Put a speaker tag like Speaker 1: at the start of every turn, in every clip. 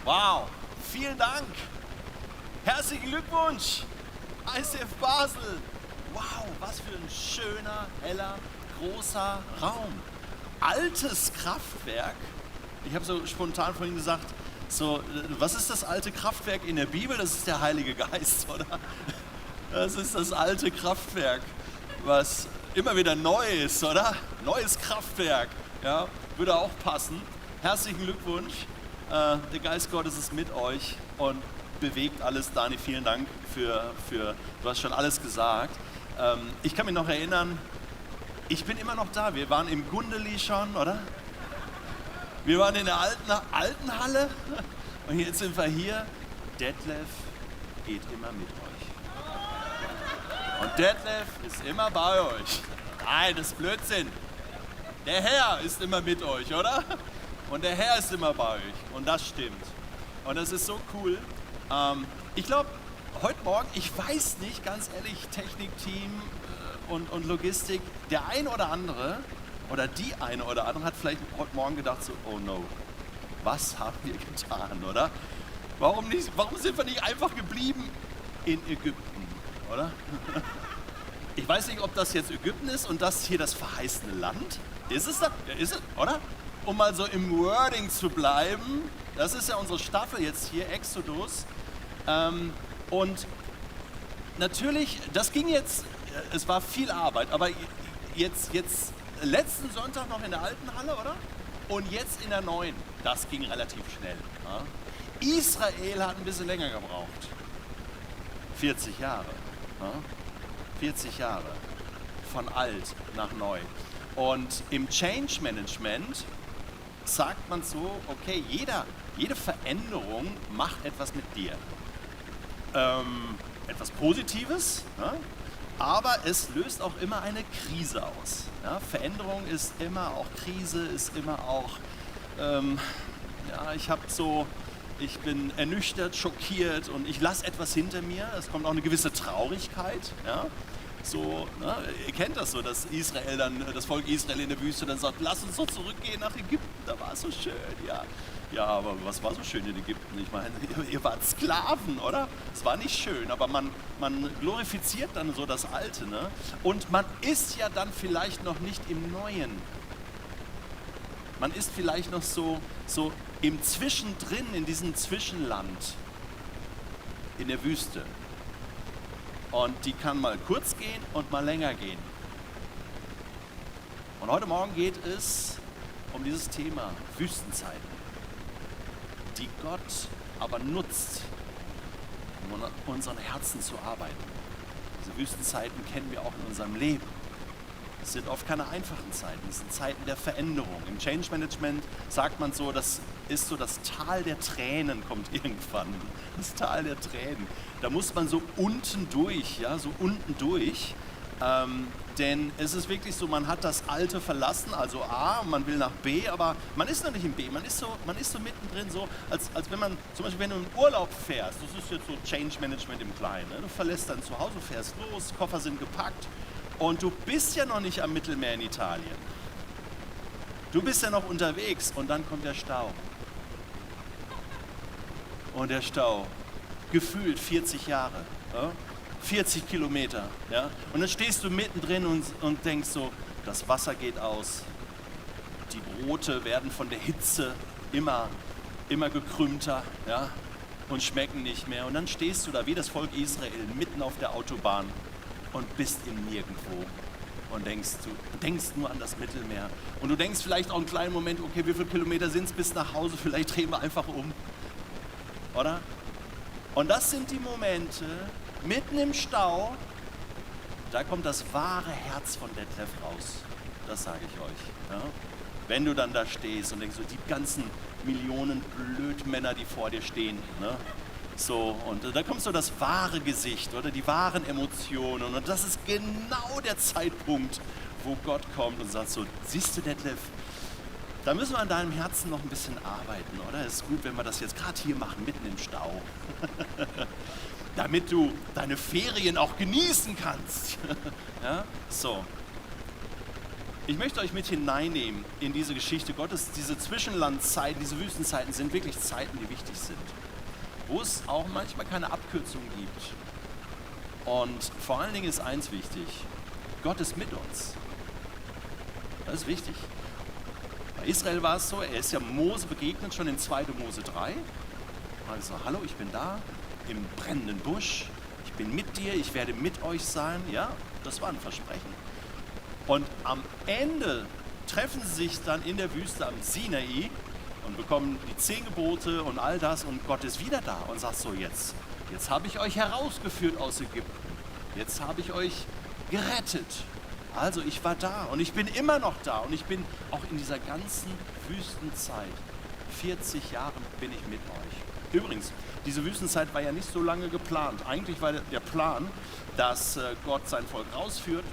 Speaker 1: Wow, vielen Dank. Herzlichen Glückwunsch, ICF Basel. Wow, was für ein schöner, heller, großer Raum. Altes Kraftwerk. Ich habe so spontan vorhin gesagt, so, was ist das alte Kraftwerk in der Bibel? Das ist der Heilige Geist, oder? Das ist das alte Kraftwerk, was immer wieder neu ist, oder? Neues Kraftwerk, ja, würde auch passen. Herzlichen Glückwunsch. Der Geist Gottes ist mit euch und bewegt alles. Dani, vielen Dank für du hast schon alles gesagt. Ich kann mich noch erinnern, ich bin immer noch da. Wir waren im Gundeli schon, oder? Wir waren in der alten Halle und jetzt sind wir hier. Detlef geht immer mit euch. Und Detlef ist immer bei euch. Nein, das ist Blödsinn. Der Herr ist immer mit euch, oder? Und der Herr ist immer bei euch. Und das stimmt. Und das ist so cool. Ich glaube, heute Morgen, ich weiß nicht, ganz ehrlich, Technikteam und Logistik, der eine oder andere oder die eine oder andere hat vielleicht heute Morgen gedacht so, oh no, was haben wir getan, oder? Warum sind wir nicht einfach geblieben in Ägypten, oder? Ich weiß nicht, ob das jetzt Ägypten ist und das hier das verheißene Land. Ist es das? Ja, ist es, oder? Um mal so im Wording zu bleiben, das ist ja unsere Staffel jetzt hier, Exodus. Und natürlich, das ging jetzt, es war viel Arbeit, aber jetzt letzten Sonntag noch in der alten Halle, oder? Und jetzt in der neuen, das ging relativ schnell. Ja? Israel hat ein bisschen länger gebraucht. 40 Jahre. Ja? 40 Jahre. Von alt nach neu. Und im Change Management sagt man so, okay, jede Veränderung macht etwas mit dir. Etwas Positives, ja? Aber es löst auch immer eine Krise aus. Ja? Veränderung ist immer auch Krise, ist immer auch, ich bin ernüchtert, schockiert und ich lasse etwas hinter mir. Es kommt auch eine gewisse Traurigkeit. Ja? So, ne? Ihr kennt das so, dass das Volk Israel in der Wüste dann sagt, lass uns doch zurückgehen nach Ägypten, da war es so schön, ja. Ja, aber was war so schön in Ägypten? Ich meine, ihr wart Sklaven, oder? Es war nicht schön, aber man glorifiziert dann so das Alte, ne? Und man ist ja dann vielleicht noch nicht im Neuen. Man ist vielleicht noch so im Zwischendrin, in diesem Zwischenland, in der Wüste. Und die kann mal kurz gehen und mal länger gehen. Und heute Morgen geht es um dieses Thema Wüstenzeiten, die Gott aber nutzt, um an unseren Herzen zu arbeiten. Diese Wüstenzeiten kennen wir auch in unserem Leben. Es sind oft keine einfachen Zeiten, es sind Zeiten der Veränderung. Im Change Management sagt man so, das ist so das Tal der Tränen, kommt irgendwann. Das Tal der Tränen. Da muss man so unten durch, ja, so unten durch. Denn es ist wirklich so, man hat das Alte verlassen, also A, man will nach B, aber man ist noch nicht in B, man ist so mittendrin, so als wenn man, zum Beispiel wenn du in Urlaub fährst, das ist jetzt so Change Management im Kleinen, ne? Du verlässt dein Zuhause, fährst los, Koffer sind gepackt und du bist ja noch nicht am Mittelmeer in Italien. Du bist ja noch unterwegs und dann kommt der Stau. Und der Stau, gefühlt 40 Jahre. Ja? 40 Kilometer, ja? Und dann stehst du mittendrin und denkst so, das Wasser geht aus, die Brote werden von der Hitze immer gekrümmter, ja? Und schmecken nicht mehr. Und dann stehst du da wie das Volk Israel mitten auf der Autobahn und bist im Nirgendwo und denkst nur an das Mittelmeer. Und du denkst vielleicht auch einen kleinen Moment, okay, wie viele Kilometer sind es bis nach Hause, vielleicht drehen wir einfach um, oder? Und das sind die Momente, mitten im Stau, da kommt das wahre Herz von Detlef raus. Das sage ich euch. Ja? Wenn du dann da stehst und denkst, so die ganzen Millionen Blödmänner, die vor dir stehen. Ne? So, und da kommt so das wahre Gesicht oder die wahren Emotionen. Und das ist genau der Zeitpunkt, wo Gott kommt und sagt so, siehst du Detlef, da müssen wir an deinem Herzen noch ein bisschen arbeiten, oder? Es ist gut, wenn wir das jetzt gerade hier machen, mitten im Stau. Damit du deine Ferien auch genießen kannst. Ja? So. Ich möchte euch mit hineinnehmen in diese Geschichte Gottes. Diese Zwischenlandzeiten, diese Wüstenzeiten sind wirklich Zeiten, die wichtig sind. Wo es auch manchmal keine Abkürzung gibt. Und vor allen Dingen ist eins wichtig: Gott ist mit uns. Das ist wichtig. Bei Israel war es so, er ist ja Mose begegnet, schon in 2. Mose 3. Also, hallo, ich bin da, im brennenden Busch. Ich bin mit dir, ich werde mit euch sein. Ja, das war ein Versprechen. Und am Ende treffen sie sich dann in der Wüste am Sinai und bekommen die 10 Gebote und all das. Und Gott ist wieder da und sagt so, jetzt habe ich euch herausgeführt aus Ägypten. Jetzt habe ich euch gerettet. Also ich war da und ich bin immer noch da. Und ich bin auch in dieser ganzen Wüstenzeit, 40 Jahre bin ich mit euch. Übrigens, diese Wüstenzeit war ja nicht so lange geplant. Eigentlich war der Plan, dass Gott sein Volk rausführt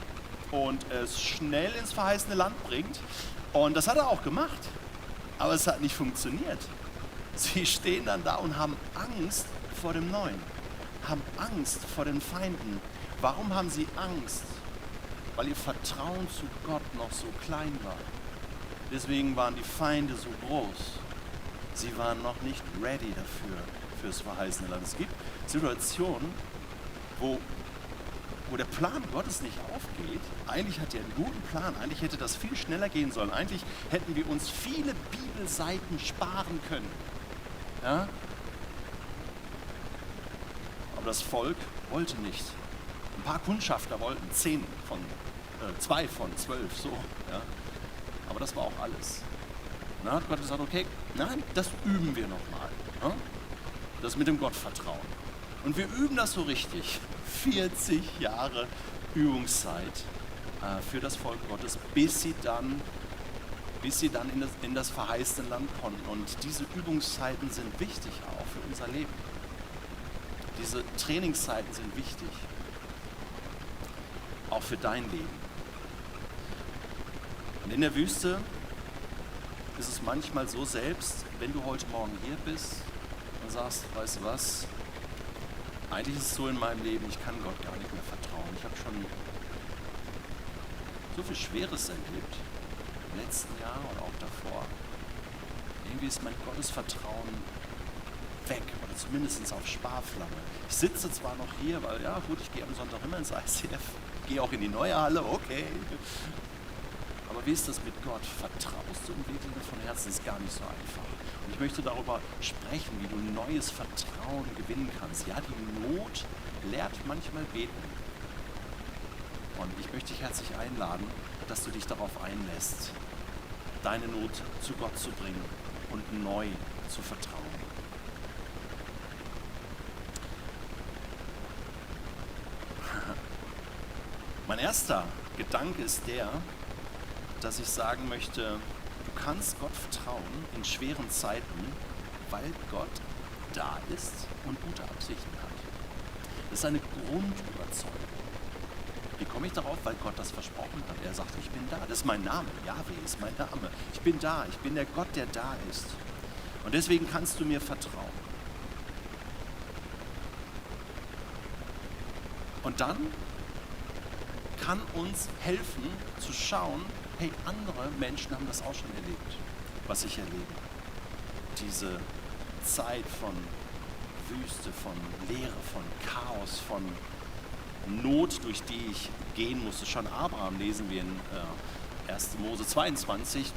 Speaker 1: und es schnell ins verheißene Land bringt. Und das hat er auch gemacht. Aber es hat nicht funktioniert. Sie stehen dann da und haben Angst vor dem Neuen. Haben Angst vor den Feinden. Warum haben sie Angst? Weil ihr Vertrauen zu Gott noch so klein war. Deswegen waren die Feinde so groß. Sie waren noch nicht ready dafür, fürs verheißene Land. Es gibt Situationen, wo der Plan Gottes nicht aufgeht. Eigentlich hat er einen guten Plan. Eigentlich hätte das viel schneller gehen sollen. Eigentlich hätten wir uns viele Bibelseiten sparen können. Ja? Aber das Volk wollte nicht. Ein paar Kundschafter wollten 2 von 12, so. Ja? Aber das war auch alles. Dann hat Gott gesagt, okay, nein, das üben wir nochmal. Ja? Das mit dem Gottvertrauen. Und wir üben das so richtig. 40 Jahre Übungszeit für das Volk Gottes, bis sie dann in das verheißene Land konnten. Und diese Übungszeiten sind wichtig auch für unser Leben. Diese Trainingszeiten sind wichtig. Auch für dein Leben. Und in der Wüste ist es manchmal so, selbst wenn du heute Morgen hier bist und sagst, weißt du was, eigentlich ist es so in meinem Leben, ich kann Gott gar nicht mehr vertrauen. Ich habe schon so viel Schweres erlebt, im letzten Jahr und auch davor. Irgendwie ist mein Gottesvertrauen weg oder zumindest auf Sparflamme. Ich sitze zwar noch hier, weil ja gut, ich gehe am Sonntag immer ins ICF, gehe auch in die neue Halle, okay. Aber wie ist das mit Gott? Vertraust du ihm wirklich von Herzen? Das ist gar nicht so einfach. Und ich möchte darüber sprechen, wie du neues Vertrauen gewinnen kannst. Ja, die Not lehrt manchmal beten. Und ich möchte dich herzlich einladen, dass du dich darauf einlässt, deine Not zu Gott zu bringen und neu zu vertrauen. Mein erster Gedanke ist der, dass ich sagen möchte, du kannst Gott vertrauen in schweren Zeiten, weil Gott da ist und gute Absichten hat. Das ist eine Grundüberzeugung. Wie komme ich darauf? Weil Gott das versprochen hat. Er sagt, ich bin da. Das ist mein Name. Jahwe ist mein Name. Ich bin da. Ich bin der Gott, der da ist. Und deswegen kannst du mir vertrauen. Und dann kann uns helfen zu schauen, hey, andere Menschen haben das auch schon erlebt, was ich erlebe. Diese Zeit von Wüste, von Leere, von Chaos, von Not, durch die ich gehen musste. Schon Abraham lesen wir in 1. Mose 22.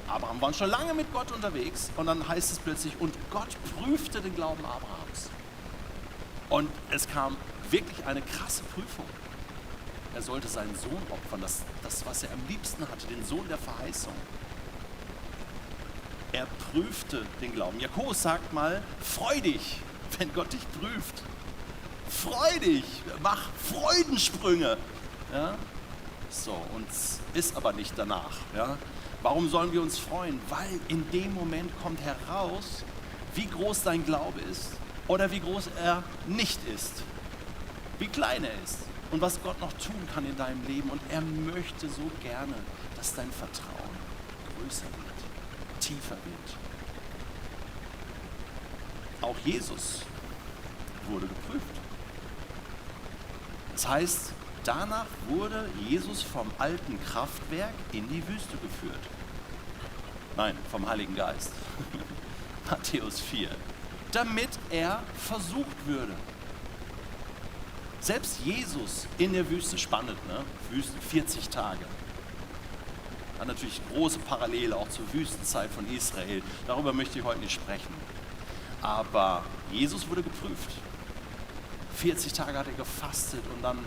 Speaker 1: Abraham war schon lange mit Gott unterwegs und dann heißt es plötzlich, und Gott prüfte den Glauben Abrahams. Und es kam wirklich eine krasse Prüfung. Er sollte seinen Sohn opfern, das, was er am liebsten hatte, den Sohn der Verheißung. Er prüfte den Glauben. Jakobus sagt mal, freu dich, wenn Gott dich prüft. Freu dich, mach Freudensprünge. Ja? So, und es ist aber nicht danach. Ja? Warum sollen wir uns freuen? Weil in dem Moment kommt heraus, wie groß dein Glaube ist oder wie groß er nicht ist. Wie klein er ist. Und was Gott noch tun kann in deinem Leben. Und er möchte so gerne, dass dein Vertrauen größer wird, tiefer wird. Auch Jesus wurde geprüft. Das heißt, danach wurde Jesus vom alten Kraftwerk in die Wüste geführt. Nein, vom Heiligen Geist. Matthäus 4. Damit er versucht würde. Selbst Jesus in der Wüste, spannend, ne? Wüste, 40 Tage. Hat natürlich große Parallele auch zur Wüstenzeit von Israel. Darüber möchte ich heute nicht sprechen. Aber Jesus wurde geprüft. 40 Tage hat er gefastet und dann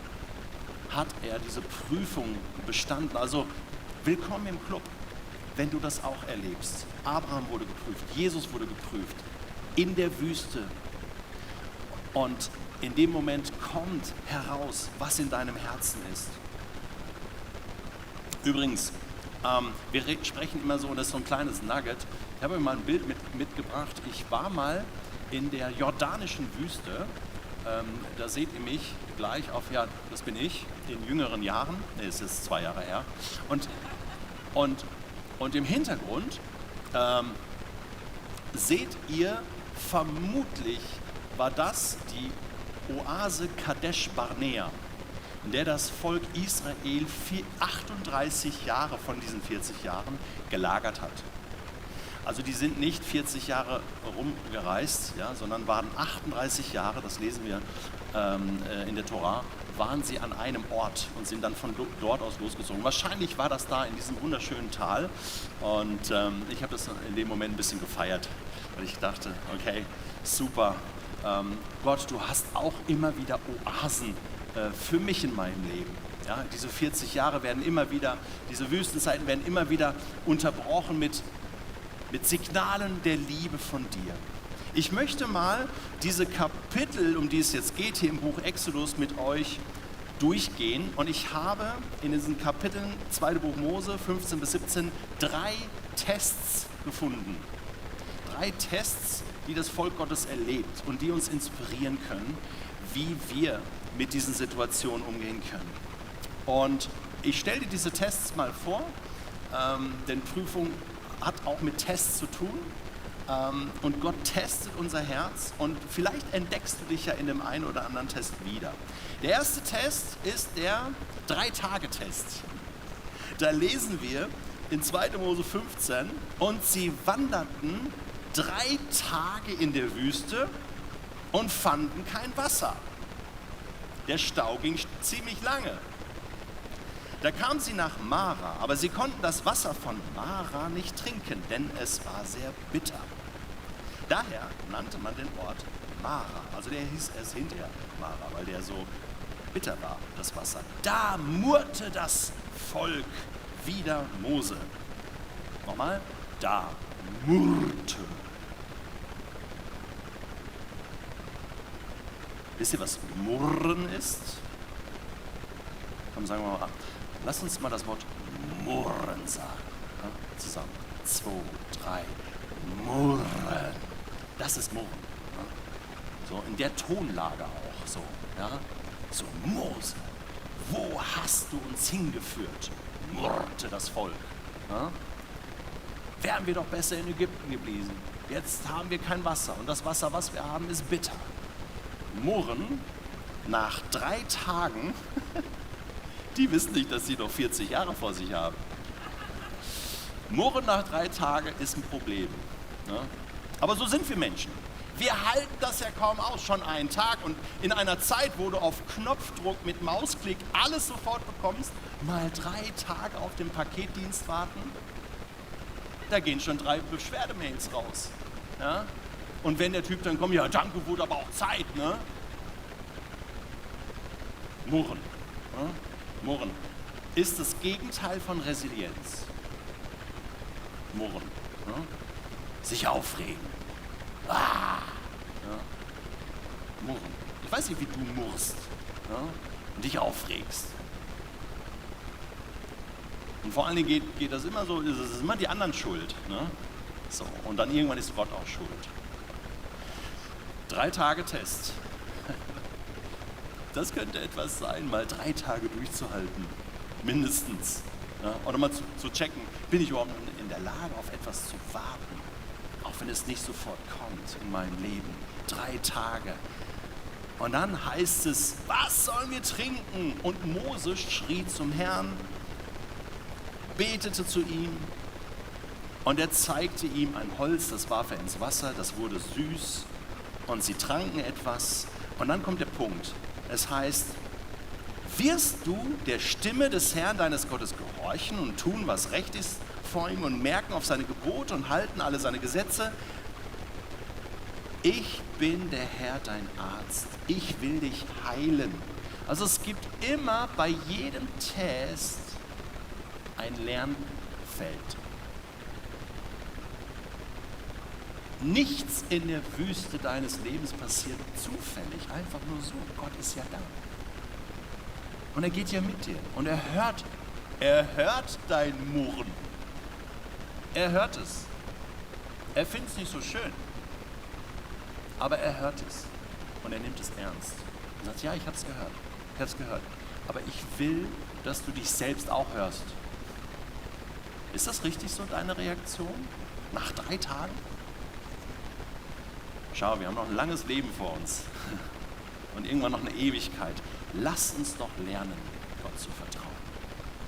Speaker 1: hat er diese Prüfung bestanden. Also willkommen im Club, wenn du das auch erlebst. Abraham wurde geprüft, Jesus wurde geprüft in der Wüste. Und in dem Moment kommt heraus, was in deinem Herzen ist. Übrigens, wir sprechen immer so, und das ist so ein kleines Nugget. Ich habe euch mal ein Bild mitgebracht. Ich war mal in der jordanischen Wüste. Da seht ihr mich gleich auf, ja, das bin ich, in jüngeren Jahren. Ne, es ist 2 Jahre her. Und im Hintergrund seht ihr, vermutlich war das die Oase Kadesh Barnea, in der das Volk Israel 38 Jahre von diesen 40 Jahren gelagert hat. Also die sind nicht 40 Jahre rumgereist, ja, sondern waren 38 Jahre, das lesen wir in der Tora, waren sie an einem Ort und sind dann von dort aus losgezogen. Wahrscheinlich war das da in diesem wunderschönen Tal und ich habe das in dem Moment ein bisschen gefeiert, weil ich dachte, okay, super, Gott, du hast auch immer wieder Oasen für mich in meinem Leben. Ja, diese 40 Jahre werden immer wieder, diese Wüstenzeiten werden immer wieder unterbrochen mit Signalen der Liebe von dir. Ich möchte mal diese Kapitel, um die es jetzt geht, hier im Buch Exodus mit euch durchgehen. Und ich habe in diesen Kapiteln 2. Buch Mose 15 bis 17 3 Tests gefunden. 3 Tests, die das Volk Gottes erlebt und die uns inspirieren können, wie wir mit diesen Situationen umgehen können. Und ich stelle dir diese Tests mal vor, denn Prüfung hat auch mit Tests zu tun. Und Gott testet unser Herz und vielleicht entdeckst du dich ja in dem einen oder anderen Test wieder. Der erste Test ist der 3-Tage-Test. Da lesen wir in 2. Mose 15, und sie wanderten 3 Tage in der Wüste und fanden kein Wasser. Der Stau ging ziemlich lange. Da kamen sie nach Mara, aber sie konnten das Wasser von Mara nicht trinken, denn es war sehr bitter. Daher nannte man den Ort Mara, also der hieß es hinterher Mara, weil der so bitter war, das Wasser. Da murrte das Volk wider Mose. Nochmal, da murrte. Wisst ihr, was Murren ist? Komm, sagen wir mal, lass uns mal das Wort Murren sagen. Ja, zusammen. 2, 3. Murren. Das ist Murren. Ja. So in der Tonlage auch. So, ja. So, Mose, wo hast du uns hingeführt? Murrte das Volk. Ja. Wären wir doch besser in Ägypten geblieben. Jetzt haben wir kein Wasser. Und das Wasser, was wir haben, ist bitter. Murren nach 3 Tagen. Die wissen nicht, dass sie noch 40 Jahre vor sich haben. Murren nach 3 Tagen ist ein Problem. Ne? Aber so sind wir Menschen. Wir halten das ja kaum aus, schon einen Tag. Und in einer Zeit, wo du auf Knopfdruck mit Mausklick alles sofort bekommst, mal 3 Tage auf den Paketdienst warten, da gehen schon 3 Beschwerdemails raus. Ja? Und wenn der Typ dann kommt, ja danke, wurde aber auch Zeit. Ne? Murren. Ne? Murren ist das Gegenteil von Resilienz. Murren. Ja? Sich aufregen. Ah! Ja? Murren. Ich weiß nicht, wie du murrst, ja? Und dich aufregst. Und vor allen Dingen geht das immer so, es ist immer die anderen schuld. Ne? So, und dann irgendwann ist Gott auch schuld. 3 Tage Test. Das könnte etwas sein, mal 3 Tage durchzuhalten, mindestens. Ja, oder mal zu checken, bin ich überhaupt in der Lage, auf etwas zu warten, auch wenn es nicht sofort kommt in meinem Leben. 3 Tage. Und dann heißt es, was sollen wir trinken? Und Mose schrie zum Herrn, betete zu ihm und er zeigte ihm ein Holz, das warf er ins Wasser, das wurde süß und sie tranken etwas. Und dann kommt der Punkt, es heißt, wirst du der Stimme des Herrn deines Gottes gehorchen und tun, was recht ist vor ihm und merken auf seine Gebote und halten alle seine Gesetze? Ich bin der Herr, dein Arzt. Ich will dich heilen. Also es gibt immer bei jedem Test ein Lernfeld. Nichts in der Wüste deines Lebens passiert zufällig, einfach nur so. Gott ist ja da. Und er geht ja mit dir. Und er hört dein Murren. Er hört es. Er findet es nicht so schön. Aber er hört es. Und er nimmt es ernst. Er sagt, ja, ich habe es gehört. Ich habe es gehört. Aber ich will, dass du dich selbst auch hörst. Ist das richtig so deine Reaktion? Nach 3 Tagen? Schau, wir haben noch ein langes Leben vor uns. Und irgendwann noch eine Ewigkeit. Lasst uns doch lernen, Gott zu vertrauen.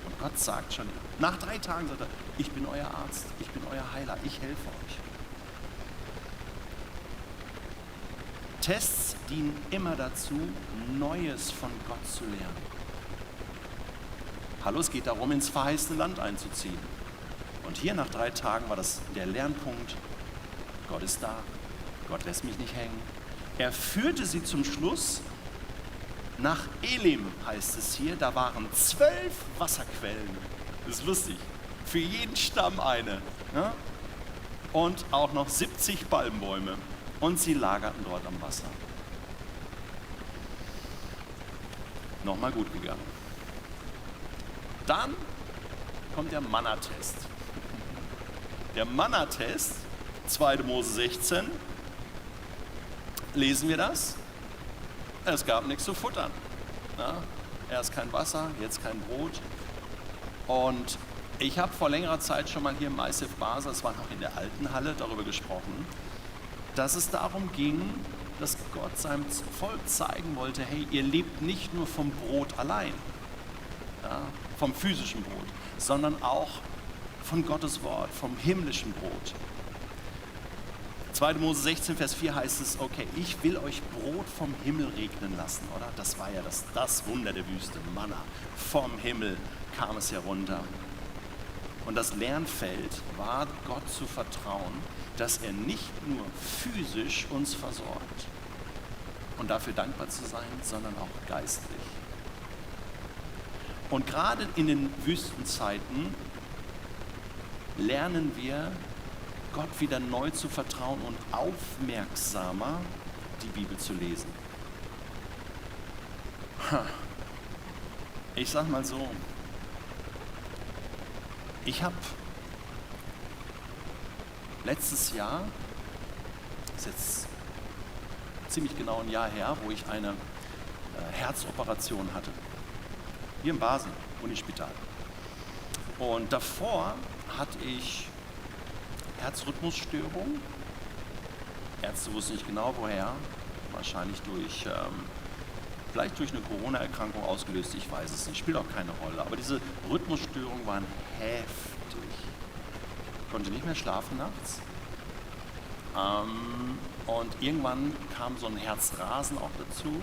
Speaker 1: Und Gott sagt schon, nach 3 Tagen sagt er, ich bin euer Arzt, ich bin euer Heiler, ich helfe euch. Tests dienen immer dazu, Neues von Gott zu lernen. Hallo, es geht darum, ins verheißene Land einzuziehen. Und hier nach 3 Tagen war das der Lernpunkt, Gott ist da, Gott lässt mich nicht hängen. Er führte sie zum Schluss nach Elim, heißt es hier, da waren 12 Wasserquellen. Das ist lustig, für jeden Stamm eine. Ne? Und auch noch 70 Palmbäume. Und sie lagerten dort am Wasser. Nochmal gut gegangen. Dann kommt der Manna-Test. Der Manna-Test, 2. Mose 16, lesen wir das? Es gab nichts zu futtern. Ja, erst kein Wasser, jetzt kein Brot. Und ich habe vor längerer Zeit schon mal hier im ICF Basel, das war noch in der alten Halle, darüber gesprochen, dass es darum ging, dass Gott seinem Volk zeigen wollte, hey, ihr lebt nicht nur vom Brot allein, ja, vom physischen Brot, sondern auch von Gottes Wort, vom himmlischen Brot. 2. Mose 16, Vers 4 heißt es, okay, ich will euch Brot vom Himmel regnen lassen, oder? Das war ja das Wunder der Wüste, Manna. Vom Himmel kam es herunter. Und das Lernfeld war, Gott zu vertrauen, dass er nicht nur physisch uns versorgt und dafür dankbar zu sein, sondern auch geistlich. Und gerade in den Wüstenzeiten lernen wir, Gott wieder neu zu vertrauen und aufmerksamer die Bibel zu lesen. Ich sag mal so, ich habe letztes Jahr, das ist jetzt ziemlich genau ein Jahr her, wo ich eine Herzoperation hatte. Hier in Basel, Unispital. Und davor hatte ich Herzrhythmusstörung. Ärzte wussten nicht genau woher. Wahrscheinlich vielleicht durch eine Corona-Erkrankung ausgelöst, ich weiß es nicht, spielt auch keine Rolle. Aber diese Rhythmusstörungen waren heftig. Ich konnte nicht mehr schlafen nachts. Und irgendwann kam so ein Herzrasen auch dazu.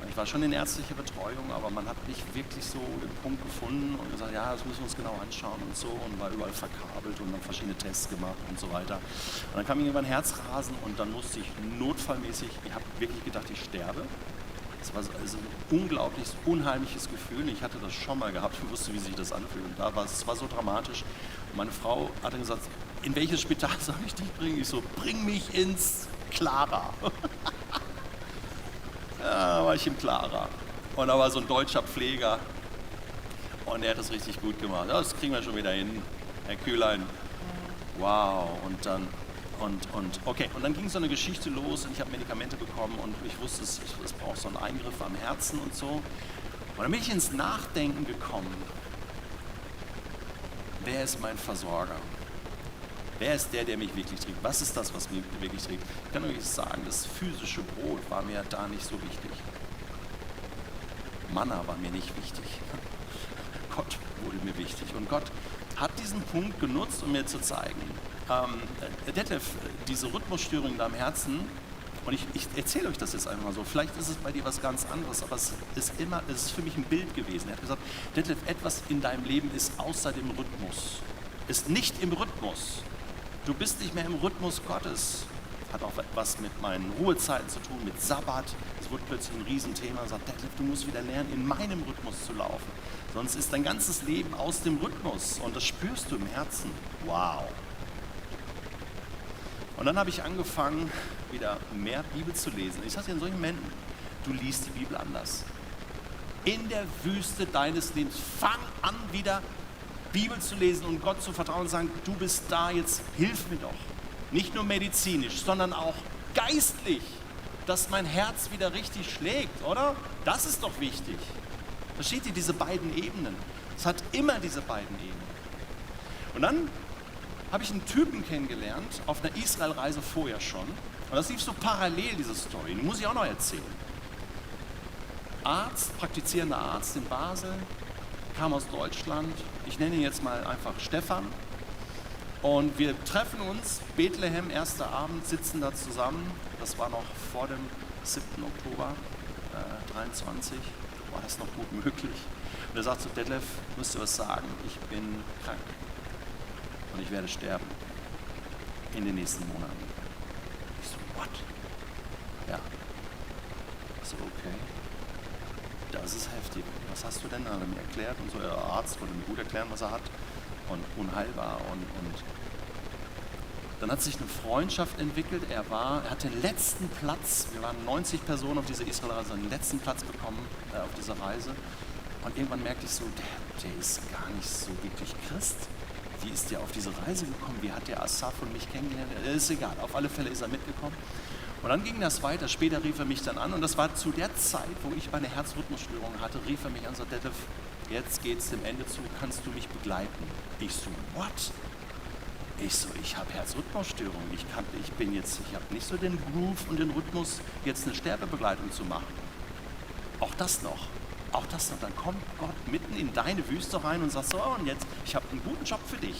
Speaker 1: Ich war schon in ärztlicher Betreuung, aber man hat nicht wirklich so den Punkt gefunden und gesagt, ja, das müssen wir uns genau anschauen und so, und war überall verkabelt und dann verschiedene Tests gemacht und so weiter. Und dann kam irgendwann Herzrasen und dann musste ich notfallmäßig, ich habe wirklich gedacht, ich sterbe. Das war also ein unglaublich unheimliches Gefühl. Ich hatte das schon mal gehabt, ich wusste, wie sich das anfühlt. Und es war so dramatisch. Und meine Frau hat dann gesagt, in welches Spital soll ich dich bringen? Ich so, bring mich ins Clara. Ja, da war ich im Clara. Und da war so ein deutscher Pfleger. Und der hat das richtig gut gemacht. Ja, das kriegen wir schon wieder hin, Herr Kühlein. Wow. Und dann ging so eine Geschichte los und ich habe Medikamente bekommen und ich wusste, es braucht so einen Eingriff am Herzen und so. Und dann bin ich ins Nachdenken gekommen. Wer ist mein Versorger? Wer ist der mich wirklich trägt? Was ist das, was mich wirklich trägt? Ich kann euch sagen, das physische Brot war mir da nicht so wichtig. Manna war mir nicht wichtig. Gott wurde mir wichtig. Und Gott hat diesen Punkt genutzt, um mir zu zeigen, Detlef, diese Rhythmusstörung in deinem Herzen, und ich erzähle euch das jetzt einfach mal so, vielleicht ist es bei dir was ganz anderes, aber es ist für mich ein Bild gewesen. Er hat gesagt, Detlef, etwas in deinem Leben ist außer dem Rhythmus, ist nicht im Rhythmus. Du bist nicht mehr im Rhythmus Gottes. Hat auch was mit meinen Ruhezeiten zu tun, mit Sabbat. Es wurde plötzlich ein Riesenthema. Er sagt, Detlef, du musst wieder lernen, in meinem Rhythmus zu laufen. Sonst ist dein ganzes Leben aus dem Rhythmus und das spürst du im Herzen. Wow. Und dann habe ich angefangen, wieder mehr Bibel zu lesen. Ich sage dir in solchen Momenten, du liest die Bibel anders. In der Wüste deines Lebens, fang an, wieder Bibel zu lesen und Gott zu vertrauen und sagen, du bist da, jetzt hilf mir doch. Nicht nur medizinisch, sondern auch geistlich, dass mein Herz wieder richtig schlägt, oder? Das ist doch wichtig. Versteht ihr diese beiden Ebenen? Es hat immer diese beiden Ebenen. Und dann habe ich einen Typen kennengelernt, auf einer Israel-Reise vorher schon. Und das lief so parallel, diese Story. Die muss ich auch noch erzählen. Arzt, praktizierender Arzt in Basel, kam aus Deutschland. Ich nenne ihn jetzt mal einfach Stefan. Und wir treffen uns, Bethlehem, erster Abend, sitzen da zusammen. Das war noch vor dem 7. Oktober 23. War das noch gut möglich? Und er sagt zu Detlef, musst du was sagen, ich bin krank. Und ich werde sterben. In den nächsten Monaten. Ich so, what? Ja. Ich so, okay. Das ist heftig. Was hast du denn? Hat er mir erklärt und so. Der Arzt wollte mir gut erklären, was er hat. Und unheilbar und dann hat sich eine Freundschaft entwickelt. Er hatte den letzten Platz. Wir waren 90 Personen auf dieser Israel-Reise, den letzten Platz bekommen auf dieser Reise. Und irgendwann merkte ich so, der ist gar nicht so wirklich Christ. Wie ist der auf diese Reise gekommen? Wie hat der Asaf und mich kennengelernt? Ist egal, auf alle Fälle ist er mitgekommen. Und dann ging das weiter. Später rief er mich dann an und das war zu der Zeit, wo ich meine Herzrhythmusstörung hatte, rief er mich an und sagte, Detlef, jetzt geht's dem Ende zu, kannst du mich begleiten? Ich so, what? Ich so, ich habe Herzrhythmusstörung. Ich habe nicht so den Groove und den Rhythmus, jetzt eine Sterbebegleitung zu machen. Auch das noch. Dann kommt Gott mitten in deine Wüste rein und sagt so, oh, und jetzt, ich habe einen guten Job für dich.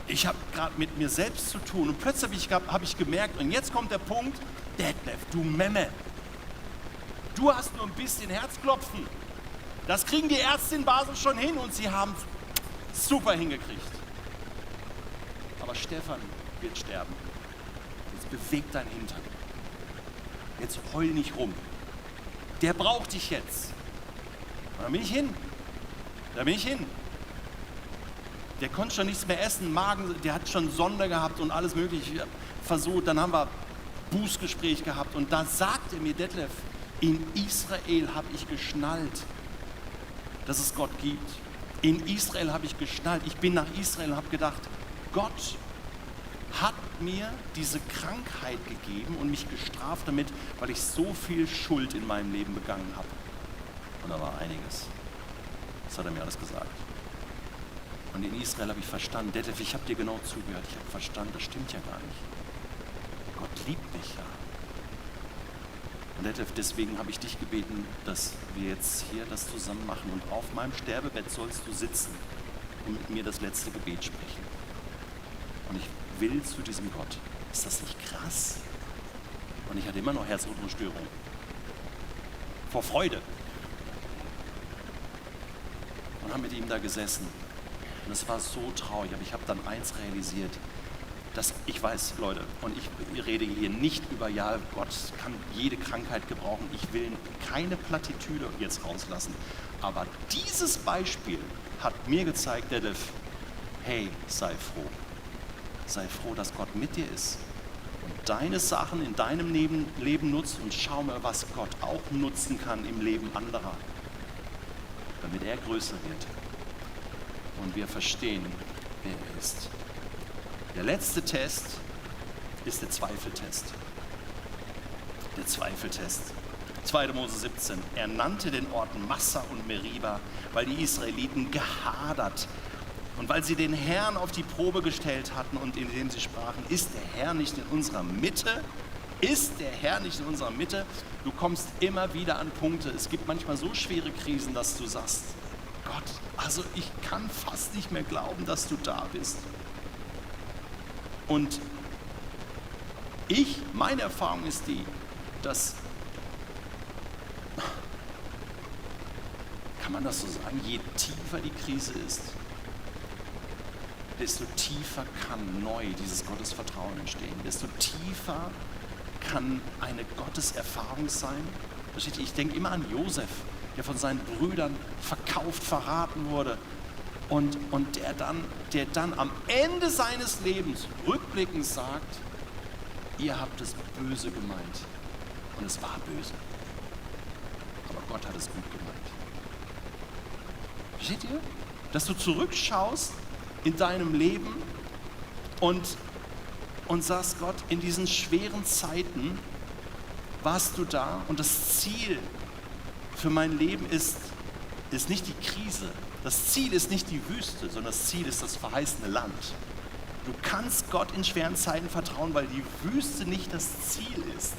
Speaker 1: Ich habe gerade mit mir selbst zu tun und plötzlich habe ich gemerkt, und jetzt kommt der Punkt, Detlef, du Memme, du hast nur ein bisschen Herzklopfen. Das kriegen die Ärzte in Basel schon hin und sie haben es super hingekriegt. Aber Stefan wird sterben. Jetzt beweg dein Hintern. Jetzt heul nicht rum. Der braucht dich jetzt. Und dann bin ich hin. Der konnte schon nichts mehr essen, Magen, der hat schon Sonde gehabt und alles mögliche versucht. Dann haben wir Bußgespräch gehabt und da sagte mir Detlef, in Israel habe ich geschnallt, dass es Gott gibt. In Israel habe ich geschnallt. Ich bin nach Israel und habe gedacht, Gott hat mir diese Krankheit gegeben und mich gestraft damit, weil ich so viel Schuld in meinem Leben begangen habe. Und da war einiges. Das hat er mir alles gesagt. Und in Israel habe ich verstanden, Detlef, ich habe dir genau zugehört. Ich habe verstanden, das stimmt ja gar nicht. Gott liebt mich ja. Und Detlef, deswegen habe ich dich gebeten, dass wir jetzt hier das zusammen machen. Und auf meinem Sterbebett sollst du sitzen und mit mir das letzte Gebet sprechen. Und ich will zu diesem Gott. Ist das nicht krass? Und ich hatte immer noch Herzrhythmusstörung. Vor Freude. Und haben mit ihm da gesessen. Und es war so traurig. Aber ich habe dann eins realisiert. Dass ich weiß, Leute, und ich rede hier nicht über, ja, Gott kann jede Krankheit gebrauchen. Ich will keine Plattitüde jetzt rauslassen. Aber dieses Beispiel hat mir gezeigt, Detlef, hey, sei froh. Sei froh, dass Gott mit dir ist und deine Sachen in deinem Leben nutzt und schau mal, was Gott auch nutzen kann im Leben anderer, damit er größer wird und wir verstehen, wer er ist. Der letzte Test ist der Zweifeltest. Der Zweifeltest. 2. Mose 17. Er nannte den Orten Massa und Meriba, weil die Israeliten gehadert Und weil sie den Herrn auf die Probe gestellt hatten und indem sie sprachen, ist der Herr nicht in unserer Mitte? Ist der Herr nicht in unserer Mitte? Du kommst immer wieder an Punkte. Es gibt manchmal so schwere Krisen, dass du sagst, Gott, also ich kann fast nicht mehr glauben, dass du da bist. Und meine Erfahrung ist die, dass, kann man das so sagen, je tiefer die Krise ist, desto tiefer kann neu dieses Gottesvertrauen entstehen. Desto tiefer kann eine Gotteserfahrung sein. Ich denke immer an Josef, der von seinen Brüdern verkauft, verraten wurde und der dann am Ende seines Lebens rückblickend sagt, ihr habt es böse gemeint und es war böse, aber Gott hat es gut gemeint. Versteht ihr? Dass du zurückschaust in deinem Leben und sagst, Gott, in diesen schweren Zeiten warst du da und das Ziel für mein Leben ist nicht die Krise. Das Ziel ist nicht die Wüste, sondern das Ziel ist das verheißene Land. Du kannst Gott in schweren Zeiten vertrauen, weil die Wüste nicht das Ziel ist,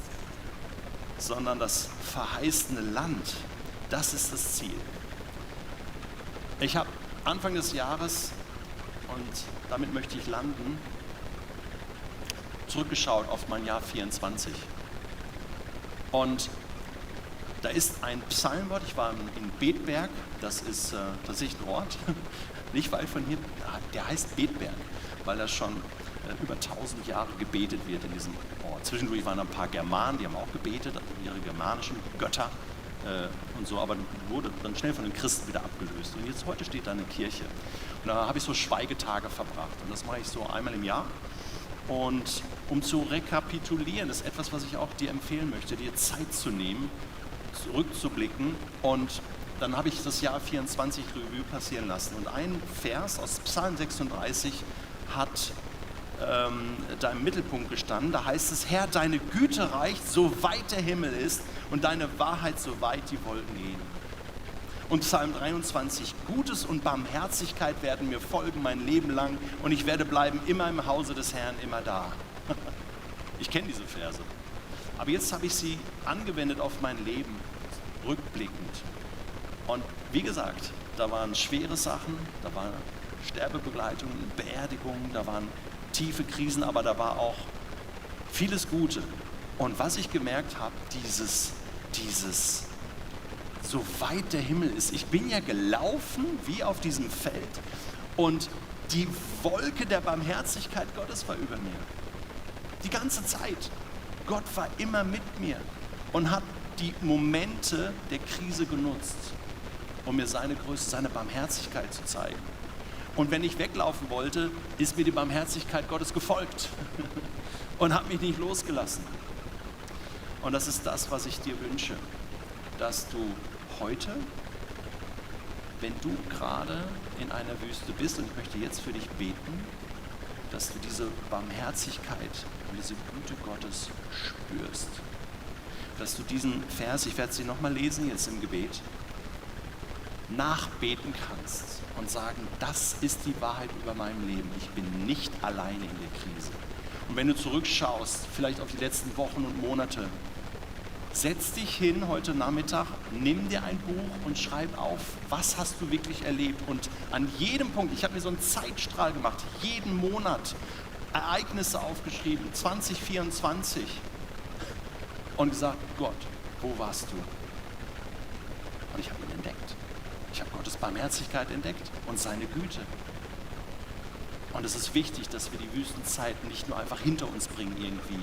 Speaker 1: sondern das verheißene Land. Das ist das Ziel. Ich habe Anfang des Jahres, und damit möchte ich landen, zurückgeschaut auf mein Jahr 24. Und da ist ein Psalmwort, ich war in Betberg, das ist tatsächlich ein Ort, nicht weit von hier, der heißt Betberg, weil da schon über 1000 Jahre gebetet wird in diesem Ort. Zwischendurch waren ein paar Germanen, die haben auch gebetet, ihre germanischen Götter und so, aber wurde dann schnell von den Christen wieder abgelöst. Und jetzt heute steht da eine Kirche. Und da habe ich so Schweigetage verbracht und das mache ich so einmal im Jahr. Und um zu rekapitulieren, das ist etwas, was ich auch dir empfehlen möchte, dir Zeit zu nehmen, zurückzublicken. Und dann habe ich das Jahr 24 Revue passieren lassen. Und ein Vers aus Psalm 36 hat da im Mittelpunkt gestanden. Da heißt es, Herr, deine Güte reicht, so weit der Himmel ist und deine Wahrheit, so weit die Wolken gehen. Und Psalm 23, Gutes und Barmherzigkeit werden mir folgen mein Leben lang und ich werde bleiben immer im Hause des Herrn, immer da. Ich kenne diese Verse. Aber jetzt habe ich sie angewendet auf mein Leben, rückblickend. Und wie gesagt, da waren schwere Sachen, da war Sterbebegleitung, Beerdigung, da waren tiefe Krisen, aber da war auch vieles Gute. Und was ich gemerkt habe, dieses so weit der Himmel ist. Ich bin ja gelaufen wie auf diesem Feld und die Wolke der Barmherzigkeit Gottes war über mir. Die ganze Zeit. Gott war immer mit mir und hat die Momente der Krise genutzt, um mir seine Größe, seine Barmherzigkeit zu zeigen. Und wenn ich weglaufen wollte, ist mir die Barmherzigkeit Gottes gefolgt und hat mich nicht losgelassen. Und das ist das, was ich dir wünsche, dass du heute, wenn du gerade in einer Wüste bist, und ich möchte jetzt für dich beten, dass du diese Barmherzigkeit und diese Güte Gottes spürst. Dass du diesen Vers, ich werde sie nochmal lesen jetzt im Gebet, nachbeten kannst und sagen, das ist die Wahrheit über meinem Leben. Ich bin nicht alleine in der Krise. Und wenn du zurückschaust, vielleicht auf die letzten Wochen und Monate, setz dich hin heute Nachmittag, nimm dir ein Buch und schreib auf, was hast du wirklich erlebt. Und an jedem Punkt, ich habe mir so einen Zeitstrahl gemacht, jeden Monat Ereignisse aufgeschrieben, 2024. Und gesagt, Gott, wo warst du? Und ich habe ihn entdeckt. Ich habe Gottes Barmherzigkeit entdeckt und seine Güte. Und es ist wichtig, dass wir die Wüstenzeiten nicht nur einfach hinter uns bringen irgendwie,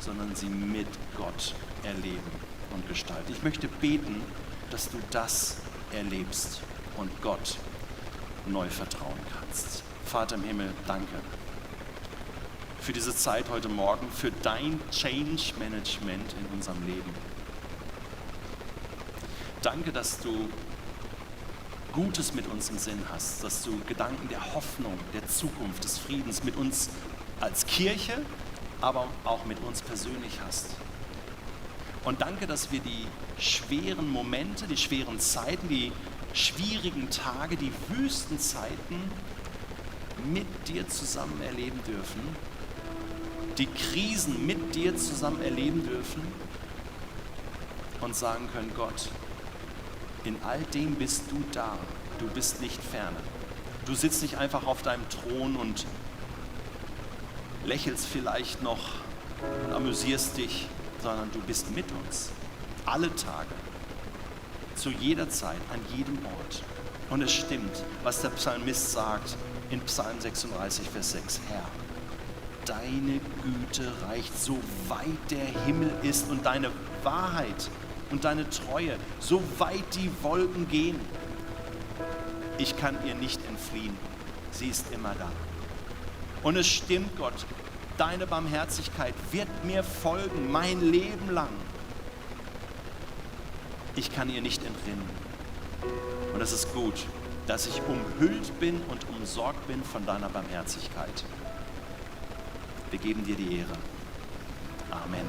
Speaker 1: sondern sie mit Gott erleben und gestalten. Ich möchte beten, dass du das erlebst und Gott neu vertrauen kannst. Vater im Himmel, danke für diese Zeit heute Morgen, für dein Change Management in unserem Leben. Danke, dass du Gutes mit uns im Sinn hast, dass du Gedanken der Hoffnung, der Zukunft, des Friedens mit uns als Kirche, aber auch mit uns persönlich hast. Und danke, dass wir die schweren Momente, die schweren Zeiten, die schwierigen Tage, die Wüstenzeiten mit dir zusammen erleben dürfen, die Krisen mit dir zusammen erleben dürfen und sagen können, Gott, in all dem bist du da, du bist nicht ferne. Du sitzt nicht einfach auf deinem Thron und lächelst vielleicht noch und amüsierst dich, sondern du bist mit uns, alle Tage, zu jeder Zeit, an jedem Ort. Und es stimmt, was der Psalmist sagt in Psalm 36, Vers 6, Herr, deine Güte reicht so weit der Himmel ist und deine Wahrheit und deine Treue, so weit die Wolken gehen. Ich kann ihr nicht entfliehen, sie ist immer da. Und es stimmt, Gott, deine Barmherzigkeit wird mir folgen, mein Leben lang. Ich kann ihr nicht entrinnen. Und es ist gut, dass ich umhüllt bin und umsorgt bin von deiner Barmherzigkeit. Wir geben dir die Ehre. Amen.